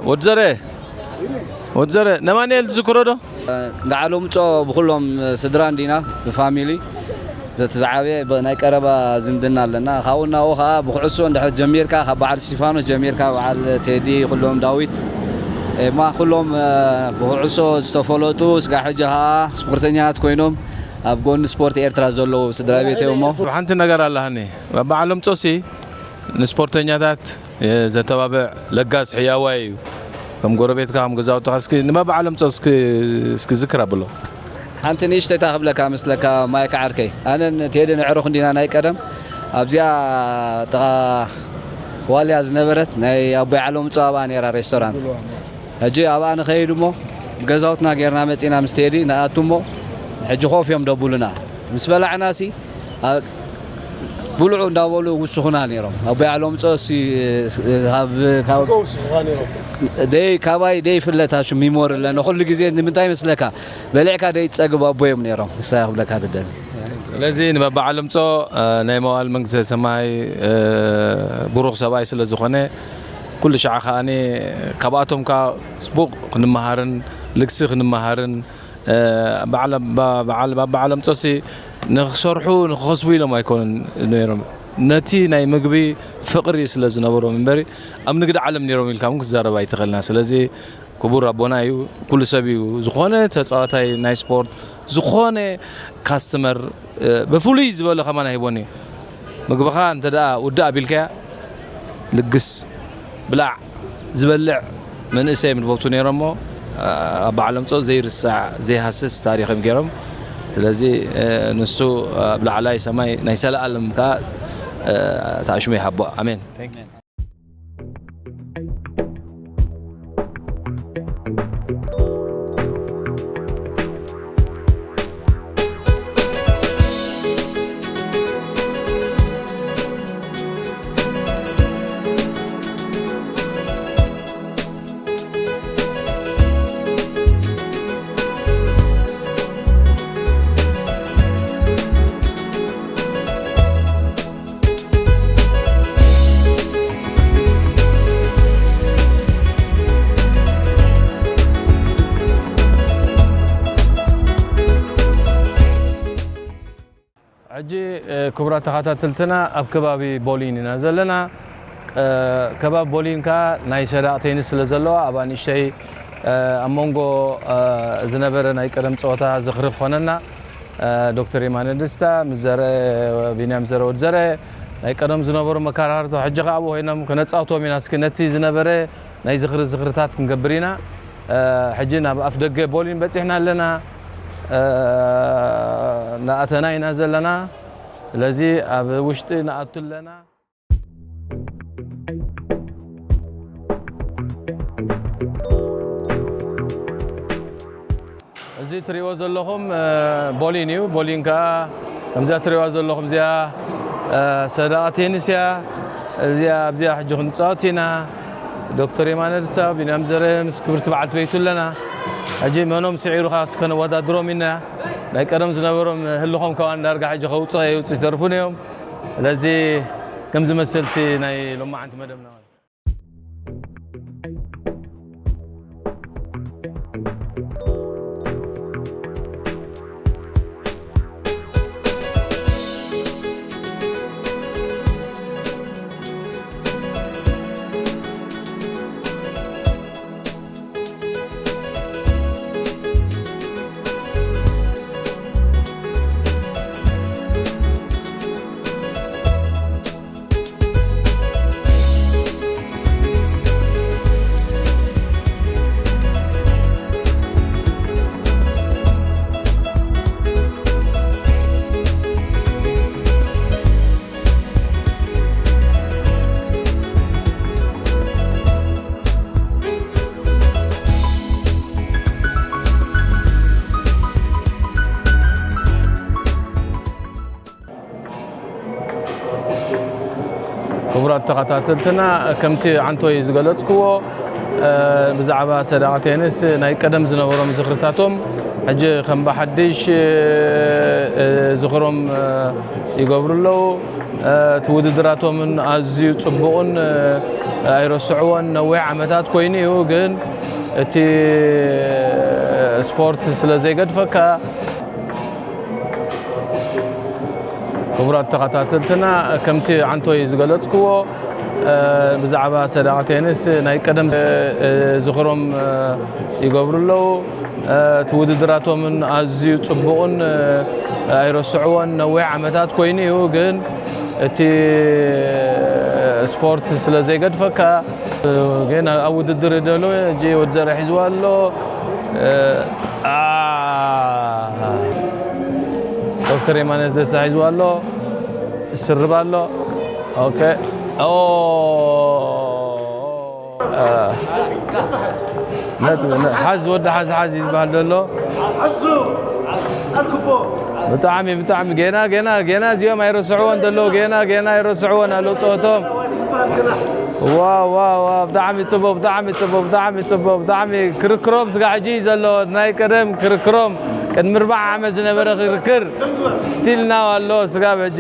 ወዲ ዘረ፣ ወዲ ዘረ፣ ነማንኤል ትዝክሮ ዶ? እንዳ ዓለምጾ ብኹሎም ስድራ እንዲና፣ ብፋሚሊ። በቲ ዝዓበየ ብ-፣ ናይ ቀረባ ዝምድና ኣለና። ካብኡ ናብኡ ኸዓ ብኩዕሶ እንድሕር ጀሚርካ፣ ካብ በዓል እስቲፋኖስ ጀሚርካ፣ በዓል ቴዲ፣ ኩሎም ዳዊት፣ ኤማ፣ ኩሎም፣ እ፣ ብኩዕሶ ዝተፈለጡ፣ ስጋዕ ሕጂ ኸዓ ስፖርተኛታት ኮይኖም ኣብ ጎኒ ስፖርት ኤርትራ ዘለዉ ስድራ ቤት እዮም እሞ። ሓንቲ ነገር ኣለሃኒ። ባባ ዓለምጾሲ ንስፖርተኛታት፣ እ፣ ዘተባብዕ ለጋስ ሕያዋይ እዩ። ከም ጎረቤትካ፣ ከም ገዛውትኻ፣ እስኪ ንባባ ዓለምጾ እስኪ፣ እስኪ ዝክር ኣብሎ። ሓንቲ ንእሽተይ እታ ክብለካ መስለካ ማይክ ዓርከይ። ኣነን ቴድን ኣዕሩኽ እንዲና ናይ ቀደም። ኣብዚኣ ጥቓ ዋልያ ዝነበረት ናይ ኣቦይ ዓለምጾ ኣብኣ ነይራ ሬስቶራንት። ሕጂ ኣብኣ ንኸይድ እሞ ብገዛውትና ጌርና መጺና ምስ ቴዲ ንኣቱ እሞ ሕጂ ኮፍ እዮም ደብሉና። ምስ በላዕናሲ ኣ-፣ ብልዑ እንዳበሉ ይውስኹና ነይሮም። ኣቦይ ዓለምጾ ሲ-፣ ካብ፣ ካብ፣ ሽኮ ውስኹኻ ነይሮም። ደይ፣ ካባይ ደይ ፍለታ ሹ ሚሞሪ ኣለና። ኩሉ ግዜ ንምንታይ መስለካ? በሊዕካ ደይ ትጸግብ ኣቦይ እዮም ነይሮም። ንሳ ክብለካ ደደሊ። ስለዚ ንባባ ዓለምጾ፣ እ፣ ናይ መዋል መንግስተ ሰማይ፣ እ፣ ብሩኽ ሰብኣይ ስለ ዝኾነ፣ ኩሉ ሻዕ ከኣኒ ካብኣቶም ከኣ ጽቡቕ ክንመሃርን ልግሲ ክንመሃርን፣ እ፣ በዓል ኣባ-፣ በዓል ባባ ዓለምጾሲ ንኽሰርሑ ንኽኸስቡ ኢሎም ኣይኮኑን ነይሮም። ነቲ ናይ ምግቢ ፍቕሪ ስለ ዝነበሮም እምበሪ፣ ኣብ ንግዲ ዓለም ነይሮም ኢልካ እውን ክትዛረብ ኣይትኽእልና። ስለዚ ክቡር ኣቦና እዩ፣ ኩሉ ሰብ እዩ። ዝኾነ ተጻዋታይ ናይ ስፖርት፣ ዝኾነ ካስተመር፣ እ፣ ብፍሉይ ዝበለ ከማን ኣይህቦን እዩ። ምግብኻ እንተ ደኣ ውድእ ኣቢልካያ፣ ልግስ፣ ብላዕ፣ ዝበልዕ መንእሰይ እዮም ዝፈቱ ነይሮም እሞ፣ እ፣ ኣባ ዓለምጾ ዘይርሳዕ፣ ዘይሃስስ ታሪኽ እዮም ገይሮም። ስለዚ፣ እ፣ ንሱ ኣብ ላዕላይ ሰማይ ናይ ሰለኣለም ከኣ፣ እ፣ ተኣሽሙ ይሃቦ። ኣሜን። Thank you. ሕጂ፣ እ፣ ክቡራት ተኸታተልትና፣ ኣብ ከባቢ ቦሊን ኢና ዘለና። እ፣ ከባቢ ቦሊን ከኣ ናይ ሰደቓ ቴኒስ ስለ ዘለዋ፣ ኣብኣ ንእሽተይ፣ እ፣ ኣብ መንጎ፣ እ፣ ዝነበረ ናይ ቀደም ጸወታ ዝኽሪ ክኾነና፣ እ፣ ዶክተር የማነ ደስታ ምስ ዘርአ፣ ቢንያም ዘርአ፣ ወዲ ዘርአ፣ ናይ ቀደም ዝነበሩ መከራርቶ፣ ሕጂ ከኣ ኣብኡ ኮይኖም ከነጻውቶም ኢና። እስኪ ነቲ ዝነበረ ናይ ዝኽሪ ዝኽርታት ክንገብር ኢና። እ፣ ሕጂ ናብ ኣፍ ደገ ቦሊን በጺሕና ኣለና። እ፣ እናኣተና ኢና ዘለና። ስለዚ ኣብ ውሽጢ ንኣቱ ኣለና። እዚ ትሪእዎ ዘለኹም፣ እ፣ ቦሊን እዩ። ቦሊን ከኣ ከምዚኣ ትሪእዋ ዘለኹም እዚኣ፣ እ፣ ሰደቓ ቴኒስ እያ። እዚኣ፣ ኣብዚኣ ሕጂ ክንጻወት ኢና። ዶክተር የማነ ደስታ፣ ቢንያም ዘረ ምስ ክብርቲ በዓልቲ ቤቱ ኣለና። ሕጂ መኖም ስዒሩ ከኣ እስከ ነወዳድሮም ኢና። ናይ ቀደም ዝነበሮም ህልኾም ከኣ ዳርጋ ሕጂ ከውጽኦ የውጽኡ ይተርፉን እዮም። ስለዚ ከም ዝመስል እቲ ናይ ሎማዓንቲ መደብና ማለት እዩ። ተኸታተልትና፣ ከምቲ ዓንቶይ ዝገለጽክዎ፣ እ፣ ብዛዕባ ሰደቓ ቴኒስ ናይ ቀደም ዝነበሮም ዝኽርታቶም ሕጂ ከም ብሓድሽ፣ እ፣ እ፣ ዝኽሮም፣ እ፣ ይገብሩ ኣለዉ። እ፣ እቲ ውድድራቶምን ኣዝዩ ጽቡቕን፣ እ፣ ኣይረስዕዎን። ነዊሕ ዓመታት ኮይኑ እዩ፣ ግን እቲ ስፖርት ስለ ዘይገድፈካ፣ ክቡራት ተኸታተልትና፣ ከምቲ ዓንቶይ ዝገለጽክዎ፣ እ፣ ብዛዕባ ሰደቓ ቴኒስ ናይ ቀደም፣ እ፣ ዝኽሮም፣ እ፣ ይገብሩ ኣለዉ። እ፣ እቲ ውድድራቶምን ኣዝዩ ጽቡቕን፣ እ፣ ኣይረስዕዎን። ነዊሕ ዓመታት ኮይኑ እዩ፣ ግን እቲ ስፖርት ስለ ዘይገድፈካ፣ ግን ኣብ ውድድር ደሎ፣ ሕጂ ወዲ ዘርእ ሒዝዋ ኣሎ። እ፣ ኣ፣ ዶክተር የማነ ደስታ ሒዝዋ ኣሎ። ይስርብ ኣሎ። ኦኬ። ኦ። እ፣ ነጥቢ፣ ነ-፣ ሓዝ፣ ወዲ ሓዝ፣ ሓዝ እዩ ዝበሃል ዘሎ። ብጣዕሚ፣ ብጣዕሚ፣ ጌና፣ ጌና፣ ጌና እዚኦም ኣይረስዕዎን ዘለዉ፣ ጌና፣ ጌና ኣይረስዕዎን ኣለዉ ጸወቶም። ዋው፣ ዋው፣ ዋው፣ ብጣዕሚ ጽቡቕ፣ ብጣዕሚ ጽቡቕ፣ ብጣዕሚ ጽቡቕ፣ ብጣዕሚ ክርክሮም ስጋ ሕጂ እዩ ዘሎ። ናይ ቀደም ክርክሮም፣ ቅድሚ ኣርብዓ ዓመት ዝነበረ ክርክር ስቲል ናው ኣሎ ስጋ ሕጂ።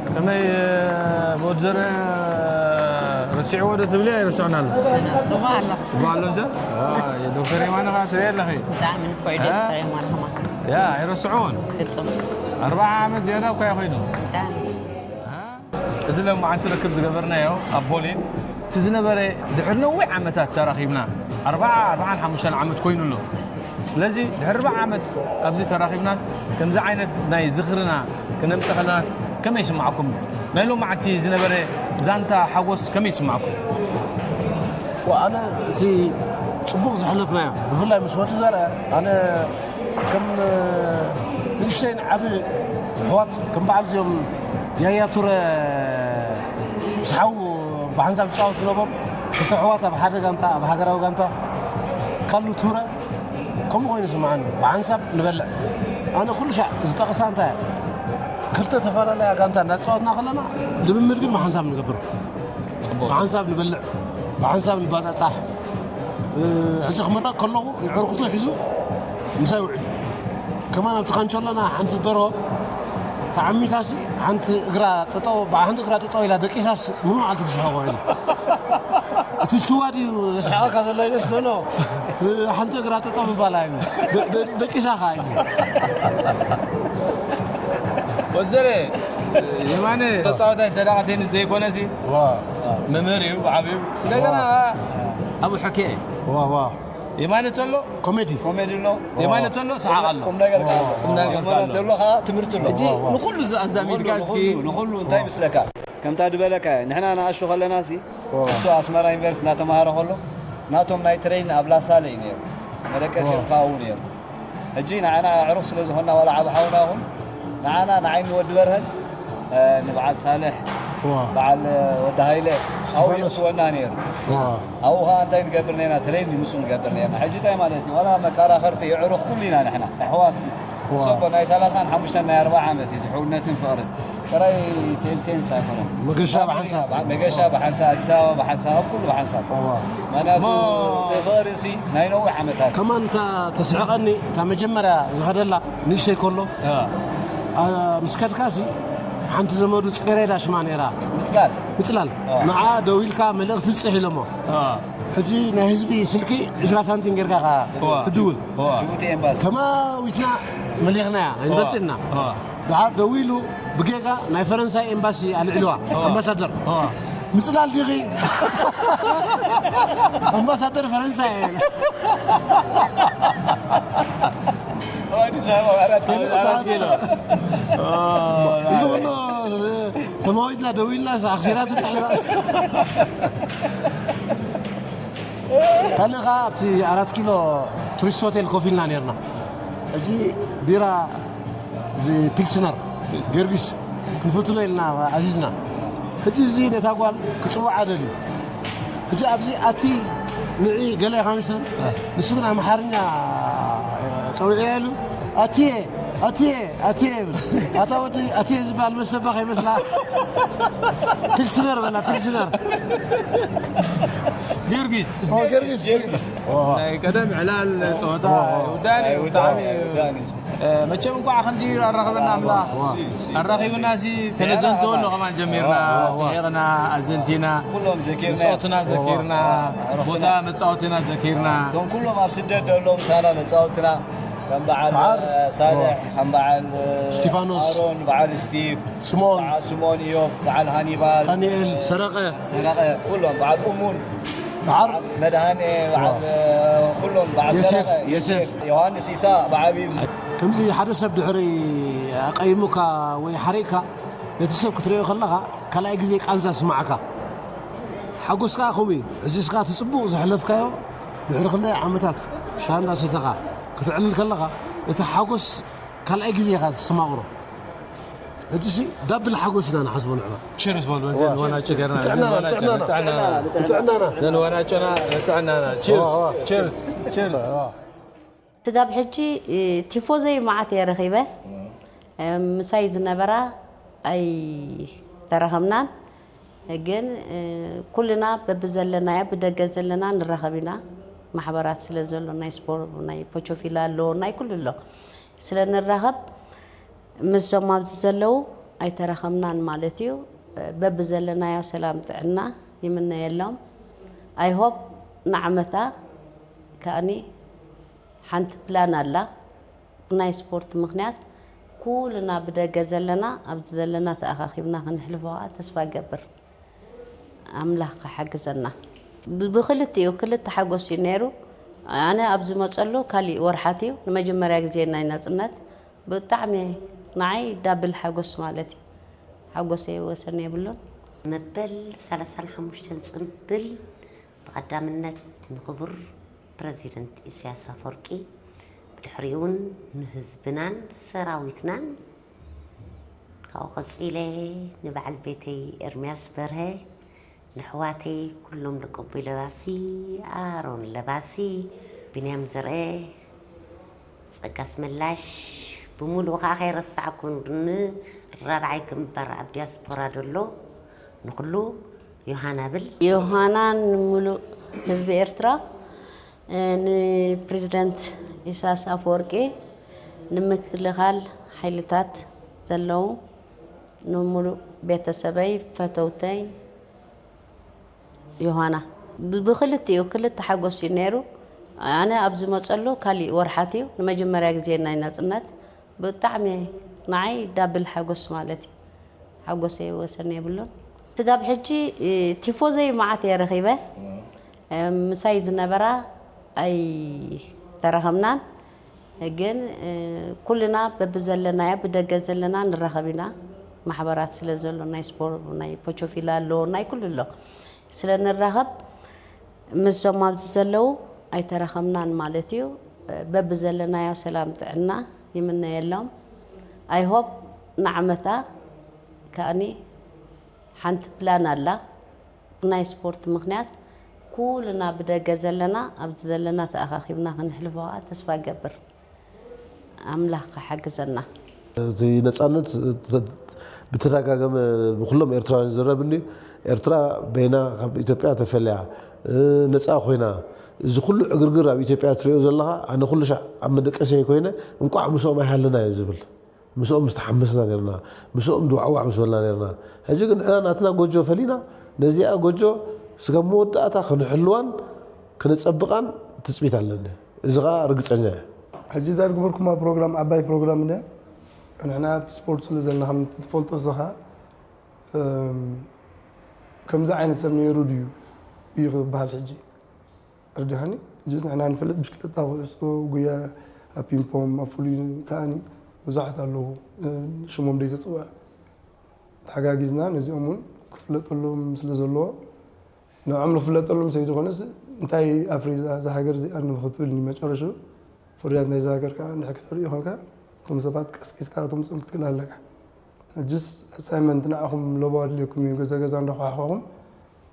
ከመይ፣ እ፣ ወዲ ዘርእ፣ እ፣ ረሲዕዎ ዶ ትብሊ? ኣይረስዖን ኣሎ። ጽቡቕ ኣሎ። ጽቡቕ ኣሎ እንጂ? ዋ፣ ዶክተር የማነ ኸዓ ትሪኢ ኣለኺ። ብጣዕሚ ንፎይ እ? ዶክተር የማነ ኸማ። ያ፣ ኣይረስዕዎን። ፍጹም። ኣርብዓ ዓመት ዝያዳ እኳ እዩ ኮይኑ። ብጣዕሚ። እ? እዚ ሎማዓንቲ ርክብ ዝገበርናዮ ኣብ ቦሊን፣ እቲ ዝነበረ ድሕሪ ነዊሕ ዓመታት ተራኺብና፣ ኣርብዓ፣ ኣርብዓን ሓሙሽተን ዓመት ኮይኑ ኣሎ። ስለዚ ድሕሪ ኣርብዓ ዓመት ኣብዚ ተራኺብናስ፣ ከምዚ ዓይነት ናይ ዝኽርና ክነምጽእ ከለናስ ከመይ ይስምዓኩም? ናይ ሎማዓንቲ ዝነበረ ዛንታ ሓጎስ ከመይ ይስምዓኩም? ዋ፣ ኣነ እቲ ጽቡቕ ዘሕለፍናዮ፣ ብፍላይ ምስ ወዲ ዘርአ፣ ኣነ ከም ንእሽተይን ዓቢ ኣሕዋት፣ ከም በዓል እዚኦም ያያ ቱረ ምስ ሓዉ ብሓንሳብ ዝጻወቱ ዝነበሩ ክልተ ኣሕዋት ኣብ ሓደ ጋንታ፣ ኣብ ሃገራዊ ጋንታ፣ ካሉ ቱረ፣ ከምኡ ኮይኑ ይስምዓኒ። ብሓንሳብ ንበልዕ። ኣነ ኩሉ ሻዕ ዝጠቕሳ እንታይ እያ? ክልተ ተፈላለያ ጋንታ እንዳተጻወትና ከለና፣ ልምምድ ግን ብሓንሳብ ንገብር። ጽቡቕ። ብሓንሳብ ንበልዕ፣ ብሓንሳብ ንባጻጻሕ። እ፣ ሕጂ ክምረቕ ከለኹ የዕርክቱ ሒዙ ምሳይ ውዒሉ። ከማን ኣብቲ ካንቸሎና ሓንቲ ደርሆ ተዓሚታሲ ሓንቲ እግራ ጠጠው፣ ብሓንቲ እግራ ጠጠው ኢላ ደቂሳስ ምኑ መዓልቲ ትስሕቆ ኢሉ። እቲ ስዋ ድዩ ዘስሕቐካ ዘሎ ኢለስ፣ ኖ፣ ኖ። ሓንቲ እግራ ጠጠው ምባል ኣይብሉ። ደ-፣ ደ-፣ ደቂሳ ኸዓ ኢሉ። ወዘረ የማነ ተጻዋታይ ሰደቓ ቴኒስ ዘይኮነሲ ዋ። መምህር እዩ፣ ብዓቢኡ። እንደገና ዋ። ኣብኡ ሕኬ። ዋ፣ ዋ። የማነ ተሎ ኮሜዲ። ኮሜዲ ኣሎ። የማነ ተሎ ሰሓቕ ኣሎ። ቁም ነገር ከኣ ኣሎ። ቁም ነገር የማነ ኣሎ። ተሎ ከኣ ትምህርቲ ኣሎ። ሕጂ ዋ፣ ዋ። ንኹሉ እዚ ኣዛሚድካ ንኹሉ፣ እስኪ። ንኹሉ፣ ንኹሉ እንታይ ምስለካ? ከምታ ዝበለካ፣ ንሕና ንኣሽቱ ከለናሲ፣ ዋ። እሱ ኣስመራ ዩኒቨርሲቲ እናተማሃረ ከሎ፣ ናቶም ናይ ትሬን ኣብ ላሳለ እዩ ነይሩ። መደቀሲ ዋ። እዮም ከኣ ኣብኡ ነይሩ። ሕጂ ንዓና ኣዕሩኽ ስለ ዝኾንና፣ ዋላ ዓቢ ሓውና ይኹን፣ ንዓና፣ ንዓይ፣ ንወዲ በርሀን፣ እ፣ ንበዓል ሳልሕ፣ ዋ። በዓል ወዲ ሃይለ፣ ኣብኡ ስቲፋኖስ። የእትወና ነይሩ። ዋ። ኣብኡ ኸዓ እንታይ ንገብር ነርና? ትሬን ንምሱ ንገብር ነርና። ሕጂ እንታይ ማለት እዩ? ዋላ መከራኸርቲ የዕሩኽ ኩሉ ኢና ንሕና፣ ኣሕዋት። ዋ። ሶቦ ናይ ሰላሳን ሓሙሽተን ናይ ኣርብዓ ዓመት እዩ፣ እዚ ሕውነትን ፍቕርን። ጥራይ ቴብል ቴኒስ ኣይኮነን። መገሻ ብሓንሳብ። መገሻ ብሓንሳብ፣ ኣዲስ ኣበባ ብሓንሳብ፣ ኣብ ኩሉ ብሓንሳብ። እዋ። ምኽንያቱ እሞ እቲ ፍቕሪ ሲ ናይ ነዊሕ ዓመታት። ከማን እታ ተስሕቐኒ፣ እታ መጀመርያ ዝኸደላ ንእሽተይ ከሎ፣ እ። ምስ ከድካ ሲ ሓንቲ ዘመዱ ጽጌሬዳ ሽማ ነይራ። ምስጋል ምጽላል ንዓ ደዊልካ መልእኽቲ ብጽሕ ኢሎሞ። ሕጂ ናይ ህዝቢ ስልኪ ዕስራ ሳንቲም ጌርካ ኢኻ ትድውል። ጅቡቲ ኤምባሲ ተማዊትና መሊኽናያ ኣይንፈልጥና። ድሓር ደዊሉ ብጌጋ ናይ ፈረንሳይ ኤምባሲ ኣልዒልዋ። ኣምባሳደር ምጽላል ዲኺ? ኣምባሳደር ፈረንሳይ እየ። ኣዲስ ኣበባ ኣራት ኪሎ ኣራት ኪሎ እዚ ኩሉ ተማዊትና ደዊልና ኣኽሲራ ትጥሕዛ። ካልእ ከዓ ኣብቲ ኣራት ኪሎ ቱሪስት ሆቴል ኮፍ ኢልና ነርና። እዚ ቢራ እዚ ፒልስነር ጊዮርጊስ ክንፍትሎ ኢልና ኣዚዝና። ሕጂ እዚ ነታ ጓል ክፅውዓ ደልዩ። ሕጂ ኣብዚ ኣቲ ንዒ ገለ ኢኻ ምስል ንሱ ግን ኣምሓርኛ ፀዊዕያ ኢሉ ኣትየ ኣትየ ኣትየ ይብል። ኣታ ወዲ ኣትየ ዝበሃል መስተባ ከይመስላ ፒልስነር በላ ፒልስነር ጊዮርጊስ ኦ፣ ጊዮርጊስ ጊዮርጊስ ናይ ቀደም ዕላል ፀወታ ይውዳን እዩ ብጣዕሚ እዩ። መቸም እንኳዕ ከምዚ ኣራኸበና ኣምላኽ ኣራኺቡና ሲ ተነዘንቶ ኣሎ ከማን ጀሚርና ስሒቕና ኣዘንቲና ኩሎም ዘኪርና ብፆትና ዘኪርና ቦታ መፃወትና ዘኪርና እቶም ኩሎም ኣብ ስደት ደሎ ምሳና መፃወትና ከም በዓል ሳልሕ ከም በዓል እስቲፋኖስ። ኣሮን በዓል ስቲቭ ስምኦን በዓል ስምኦን ኢዮብ በዓል ሃኒባል ዳንኤል ሰረቐ ሰረቐ ኩሎም በዓል እሙን በዓል መድሃኔ በዓል ኩሎም በዓል የሴፍ ሰረቐ የሴፍ ዮሃንስ ኢሳቕ ብዓብዩ ከምዚ ሓደ ሰብ ድሕሪ ኣቀይሙካ ወይ ሓሪቕካ ነቲ ሰብ ክትሪኦ ከለኻ ካልኣይ ግዜ ቃንዛ ስማዓካ። ሓጎስ ከኣ ከምኡ እዩ። ሕጂ እስኻ እቲ ጽቡቕ ዘሕለፍካዮ ድሕሪ ክንደይ ዓመታት ሻሂ እንዳሰተኻ ክትዕልል ከለኻ እቲ ሓጎስ ካልኣይ ግዜ ኢኻ ትስማቕሮ። ሕጂ ሲ ዳብል ሓጎስ ኢና ንሓስቦ ንሕና። ችርስ በሉ በዚ ንወናጭ ገርና ጥዕናና፣ ጥዕናና። ጥዕናና። ዘንወናጭና ጥዕናና ችርስ ችርስ ስጋብ ሕጂ እ፣ ቲፎዘይ መዓት እየ ረኺበ። እ፣ ምሳይ ዝነበራ ኣይተረኸብናን። ግን እ፣ ኩልና በብዘለናዮ ብደገ ዘለና ንራኸብ ኢና። ማሕበራት ስለ ዘሎ ናይ ስፖርት ናይ ፖቾፊላ ኣሎ ናይ ኩሉ ኣሎ ስለ ንራኸብ ምስዞም ኣብዚ ዘለዉ ኣይተረኸብናን ማለት እዩ። በብዘለናዮ ሰላም ጥዕና ይምነየሎም። ኣይሆፕ ንዓመታ ከኣኒ ሓንቲ ፕላን ኣላ። ብናይ ስፖርት ምኽንያት ኩልና ብደገ ዘለና ኣብዚ ዘለና ተኣኻኺብና ክንሕልፎ ከዓ ተስፋ ገብር። ኣምላኽ ክሓግዘና። ብ- ብክልቲኡ ክልተ ሓጎስ እዩ ነይሩ። ኣነ ኣብ ዝመፀሉ ካሊእ ወርሓት እዩ ንመጀመርያ ግዜ ናይ ናፅነት ብጣዕሚ ንዓይ ዳብል ሓጎስ ማለት እዩ። ሓጎሰይ ወሰን የብሉን። መበል ሰላሳን ሓሙሽተን ጽምብል ብቐዳምነት ንኽቡር ፕረዚደንት ኢሳያስ ኣፈወርቂ፣ ብድሕሪኡ እውን ንህዝብናን ሰራዊትናን፣ ካብኡ ቀጺለ ንበዓል ቤተይ ኤርምያስ በርሀ፣ ንኣሕዋተይ ኩሎም ደቂ ኣቦይ ለባሲ፣ ኣሮን ለባሲ፣ ቢንያም ዘርአ፣ ጸጋስ መላሽ፣ ብምሉኡ ከኣ ከይረሳዕኩ ንራብዓይ ግንባር ኣብ ዲያስፖራ ዘሎ ንኹሉ ዮሃና ብል። ዮሃና ንምሉእ ህዝቢ ኤርትራ፣ ንፕሬዝደንት ኢሳያስ ኣፈወርቂ፣ ንምክልኻል ሓይልታት ዘለዉ፣ ንምሉእ ቤተሰበይ፣ ፈተውተይ፣ ዮሃና። ብ- ብክልቲኡ ክልተ ሓጎስ እዩ ነይሩ። ኣነ ኣብ ዝመፀሉ ካሊእ ወርሓት እዩ ንመጀመርያ ግዜ ናይ ናፅነት። ብጣዕሚ ንዓይ ዳብል ሓጎስ ማለት እዩ። ሓጎሰይ ወሰን የብሉን። ስጋብ ሕጂ እ፣ ቲፎዘይ መዓት እየ ረኺበ። እ፣ ምሳይ ዝነበራ ኣይተረኸብናን። ግን እ፣ ኩልና በብዘለናዮ ብደገ ዘለና ንራኸብ ኢና። ማሕበራት ስለ ዘሎ ናይ ስፖርት ናይ ፖቾፊላ ኣሎ ናይ ኩሉ ኣሎ ስለ ንራኸብ ምስዞም ኣብዚ ዘለዉ ኣይተረኸብናን ማለት እዩ። በብዘለናዮ ሰላም ጥዕና ይምነየሎም። ኣይሆፕ ንዓመታ ከኣኒ ሓንቲ ፕላን ኣላ። ብናይ ስፖርት ምኽንያት ኩልና ብደገ ዘለና ኣብዚ ዘለና ተኣኻኺብና ክንሕልፎ ከዓ ተስፋ ገብር። ኣምላኽ ክሓግዘና። እቲ ነፃነት ብተደጋገመ ብኩሎም ኤርትራውያን ዝረብ እንዲ ኤርትራ በይና ካብ ኢትዮጵያ ተፈልያ ነፃ ኮይና እዚ ኩሉ ዕግርግር ኣብ ኢትዮጵያ ትሪኦ ዘለኻ ኣነ ኩሉ ሻዕ ኣብ መደቀሰይ ኮይነ እንቋዕ ምስኦም ኣይሃለና እየ ዝብል። ምስኦም ምስ ተሓመስና ነርና፣ ምስኦም ድዋዕዋዕ ምስ በልና ነርና። ሕጂ ግን ንሕና ናትና ጎጆ ፈሊና፣ ነዚኣ ጎጆ ስጋብ መወዳእታ ክንሕልዋን ክነጸብቓን ትጽቢት ኣለኒ። እዚ ኸኣ ርግጸኛ እየ። ሕጂ እዛ ዝገበርኩማ ፕሮግራም ዓባይ ፕሮግራም እንድያ። ንሕና ኣብቲ ስፖርት ስለ ዘለና ከም ትፈልጦ ንስኻ፣ እም፣ ከምዚ ዓይነት ሰብ ነይሩ ድዩ እዩ ክበሃል ሕጂ። ተረዲኻኒ? ሕጅስ ንሕና ንፈልጥ ብሽክለታ፣ ኩዕሶ፣ ጉያ፣ ኣብ ፒንፖም፣ ኣብ ፍሉይ ከኣኒ ብዙሓት ኣለዉ፣ እ፣ ሽሞም ዘይተጽውዐ። ተሓጋጊዝና ነዚኦም እውን ክፍለጠሎም ስለ ዘለዎ፣ ንዕኦም ንክፍለጠሎም ዘይኮነስ እንታይ ኣፍሪዛ እዛ ሃገር እዚኣ ንክትብል ንመጨረሹ ፍርያት ናይዛ ሃገር ከዓ እንድሕር ክተርኢ ኮንካ፣ እቶም ሰባት ቀስቂስካ እቶም ጾም ክትክእል ኣለካ። ሕጅስ ኣሳይመንት ንዓኹም ለቦ ኣድልየኩም እዩ፣ ገዛ ገዛ እንዳኳሓኳኹም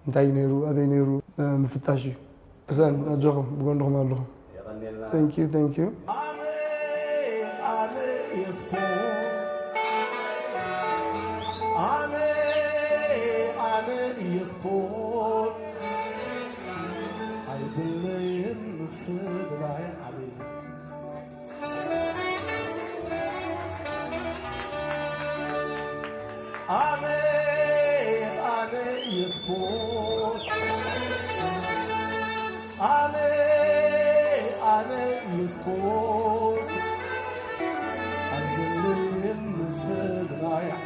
እንታይ ነይሩ፣ ኣበይ ነይሩ፣ እ፣ ምፍታሽ እዩ። እሰን፣ ኣጆኹም፣ ብጎንድኹም ኣለኹም። የቐንየልና። Thank you, thank you። ኣነ፣ ኣነ እየ ስፖርት። ኣነ፣ ኣነ እየ ስፖርት። ኣይድለየን ምፍልላይ ዓሊ። ኣነ፣ ኣነ እየ ስፖርት። ኣነ፣ ኣነ እየ ስፖርት። ኣይደለየን ምፍልላይ ዓሊ።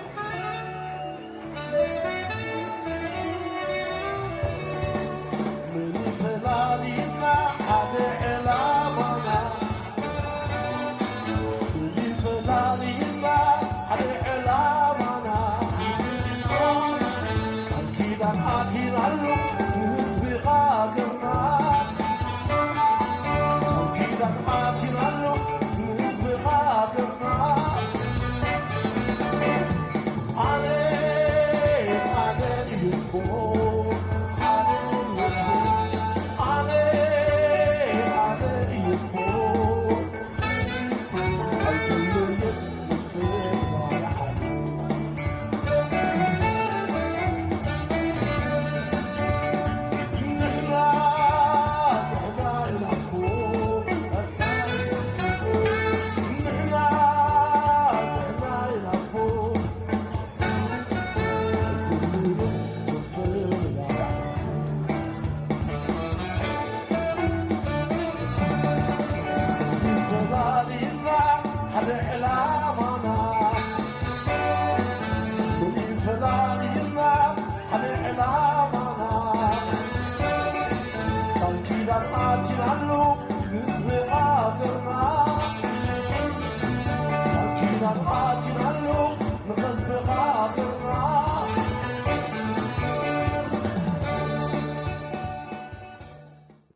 ምን ፈላሊና ሓደ ዕላማና፣ ምን ፈላሊና ሓደ ዕላማና፣ ቃል ኪዳን ኣቲናሉ ንህዝቢ ሃገርና፣ ቃል ኪዳን ኣቲናሉ ንህዝቢ ሃገርና።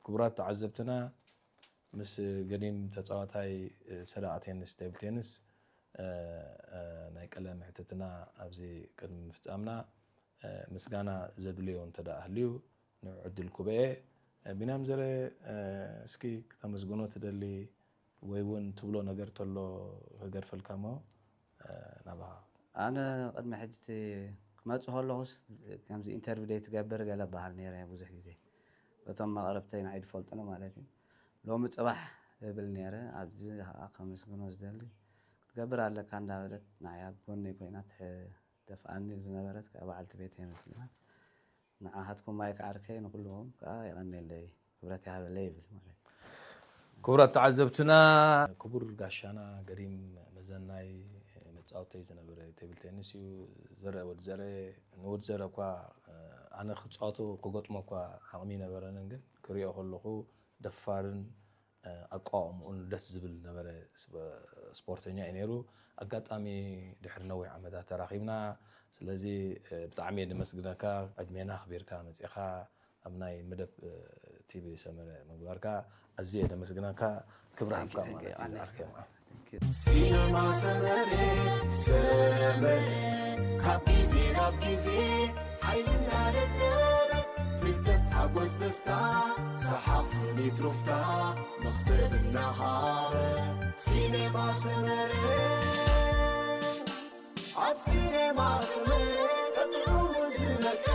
ክቡራት ተዓዘብትና፣ ምስ ገዲም ተጻዋታይ ሰደቓ ቴንስ፣ ቴብል ቴንስ፣ ናይ ቀለ ምሕትትና ኣብዚ ቅድሚ ምፍጻምና፣ ምስጋና ዘድልዮ እንተ ደኣ ሃልዩ፣ ንዕድል ኩበኤ፣ ቢንያም ዘረ፣ እስኪ ክተመስግኖ ትደሊ ወይ እውን ትብሎ ነገር ተሎ ክገድፈልካ እሞ፣ ናባኻ። ኣነ ቅድሚ ሕጂ እቲ ክመጽእ ከለኹስ ከምዚ ኢንተርቪው ደይ ትገብር ገለ በሃል ነይረ ብዙሕ ግዜ። በቶም መቕረብተይ ንዓይ ዝፈልጡኒ ማለት እዩ። ሎሚ ጽባሕ እብል ነይረ፣ ኣብዚ ከዓ ከመስግኖ ዝደሊ ክትገብር ኣለካ እንዳበለት ንዓይ ኣብ ጎነይ ኮይና ትሕ-፣ ደፍኣኒ ዝነበረት ከዓ በዓልቲ ቤተይ መስግና። ንዓኻትኩም ማይክ ዓርከይ ንኩልኹም ከዓ የቐንየለይ፣ ክብረት ይሃበለይ ይብል ማለት እዩ። ክቡራት ተዓዘብትና፣ ክቡር ጋሻና ገዲም መዘናይ መጻወተይ ዝነበረ ቴብል ቴኒስ እዩ። ዘርአ ወዲ ዘርአ፣ ንወዲ ዘርአ እኳ ኣነ ክጻወቶ ክገጥሞ እኳ ዓቕሚ ይነበረንን፣ ግን ክሪኦ ከለኹ ደፋርን ኣቋውምኡን ደስ ዝብል ነበረ። ስፖ-፣ ስፖርተኛ እዩ ነይሩ። ኣጋጣሚ ድሕሪ ነዊሕ ዓመታት ተራኺብና። ስለዚ ብጣዕሚ እየ ደመስግነካ። ዕድሜና ኣኽቢርካ መጺኻ ኣብ ናይ መደብ ቲቪ ሰመረ ምግባርካ ኣዝየ እየ ደመስግነካ። ክብሪ ሃብካ ማለት እዩ። ዓርከይ መዓር። ሲነማ ሰመረ ሰመረ ካብ ግዜ ናብ ግዜ ሓይልና ለለበ ፍልጠት ሓጎስ ደስታ ሰሓቕ ስኒት ሩፍታ መኽሰብ እናሃበ ሲነማ ሰመረ ኣብ ሲነማ ሰመረ ቀጥዑ ዝነቀ